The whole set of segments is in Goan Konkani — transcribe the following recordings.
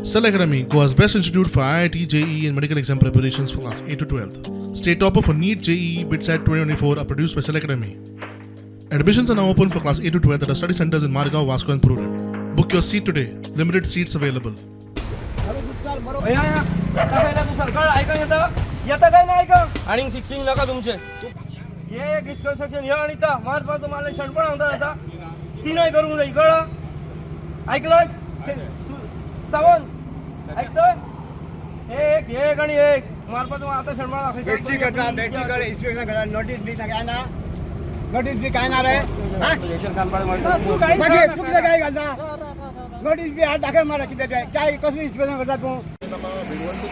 Cell Academy, Goa's best institute for IIT, JEE, and medical exam preparations for class 8 to 12. State topper for NEET, JEE, BITSAT 2024 are produced by Cell Academy. Admissions are now open for class 8 to 12 at our study centers in Margao, Vasco, and Prudent. Book your seat today. Limited seats available. या या येता काय ना तूं सरकार आयकूंक येता येता काय ना आयकूंक आनीक फिक्सिंग नाका तुमचें हे एक डिस्कन्स्ट्रक्शन हे आनी ता मारपाचो मारलें शणपण सांगता जाता तिनय करूंक जाय कळ्ळा आयकलो सावंत आयकतय हे एक हे एक आनी हे एक मारपाचो आतां शणपण बेश्टी करता बेश्टी कर इन्स्पेक्शन करता नोटीस बी काय ना नोटीस बी काय ना रे हा? मागीर तूं कितें काय घालता नोटीस बी हात दाखय मारा कितें तें काय कसलें इन्स्पेक्शन करता तूं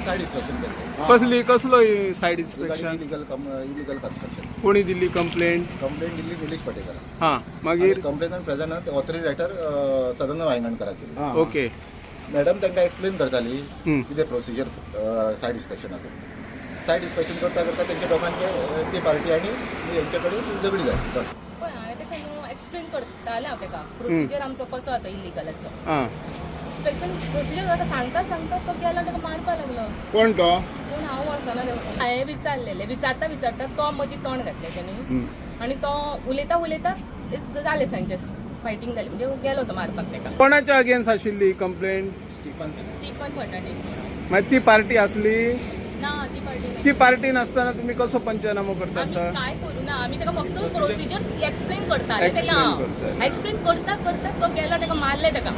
साईड इन्स्पेक्शन केले. कसली कसलो side inspection? Illegal illegal construction. कोणी दिल्ली कंप्लेंट? कंप्लेंट दिली निलेश पटेकरान. हां, मागीर? Complainant present authority writer Sadanand वायंगणकराचेर. ओके. मॅडम तांकां एक्सप्लेन करताली हम्म. कितें प्रोसिजर सायड इन्स्पेक्शन आसा. सायड इन्स्पेक्शन करता करता तेंच्या दोगांचे ती पार्टी आनी हेंचे कडेन झगडी जाली बस. पळय हांवें ताका न्हू एक्सप्लेन करतालें हांव ताका प्रोसिजर आमचो कसो जाता इलिगलाचो इन्स्पेक्शन प्रोसिजर ताका सांगता सांगता तो गेलो, ताका मारपा लागलो. कोण तो? पूण हांव वळखना तेका. हांवें विचारलेलें, विचारता विचारता तो मदीं तोंड घातलें तेणी आनी तो उलयता उलयता जालें, सांचे फायटींग जालें, म्हणजे गेलो तो मारपाक ताका. कोणाच्या अगेन्स्ट आशिल्ली कंप्लेंट? स्टीफन फर्नांडीस म्हणून. मागीर ती पार्टी आसली? ना, ती पार्टी. ती पार्टी नासतना तुम्ही कसो पंचनामो आमी करतात? काय करू ना, आमी ताका फक्त प्रोसिजर एक्सप्लेन करताले Explain ताका. करताले. एक्सप्लेन करता करता तो गेलो, ताका मारलें ताका.